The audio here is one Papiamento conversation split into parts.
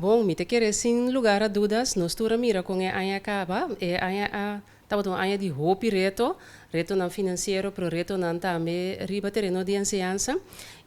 Bon, mi ta kere sin lugar a dudas, nos tur a mira con e aña a caba. E aña a tabata un aña di hopi reto, retonan financiero, pero retonan tambe riba tereno di enseñansa.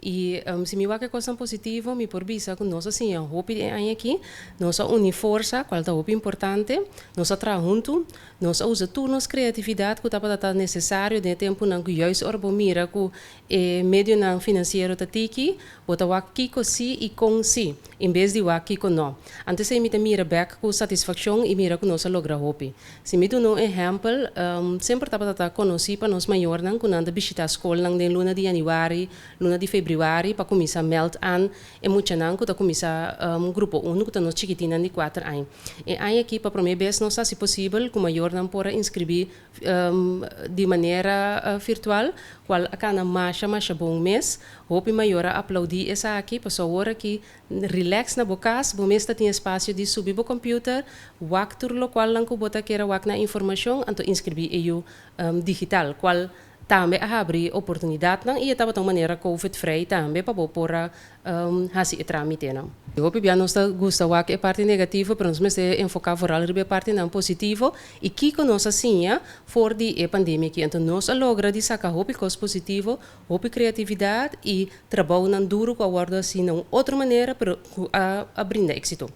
Y si mi wak e cosnan positivo, mi por bisa cu nos a siña hopi di e aña aki. Nos a uni forsa, cual ta hopi importante. Nos a traha hunto. Nos a usa tur nos creatividad cu tabata ta necesario den e temponan cu juist ora bo mira cu e medionan financiero ta tiki, bo ta wak kico si y con si, en bes di wak kico no. Anto esey mi ta mira bek cu satisfaccion y mira cu nos a logra hopi. Si mi duna un ehempel, semper tabata ta conoci pa nos mayornan cu nan ta bishita scolnan den luna di januari, luna di februari pa cuminsa meld aan e muchanan cu ta cuminsa grupo uno cu ta nos chikitinnan di cuater aña. E aña aki pa prome bes nos a haci posibel cu mayornan por a inscribi di manera virtual, cual a cana masha masha bon mes. Hopi mayor a aplaudi esaki, pasobra awor aki relax na bo cas, bo mes ta tin espacio di subi bo computer, wak tur locualnan cu bo ta kere wak na informacion, anto inscribi e yu digital, cual tambe a habri oportunidadnan y e tabata un manera covid-vrij tambe pa bo por a hasi e tramitenan. Hopi bia nos ta gusta wak e parti negativo, pero nos mester enfoca vooral riba e partinan positivo y kico nos a siña for di e pandemia aki. Anto nos a logra di saca hopi cos positivo, hopi creatividad y trabounan duro cu a wordo haci na un otro manera, pero cu a brinda exito.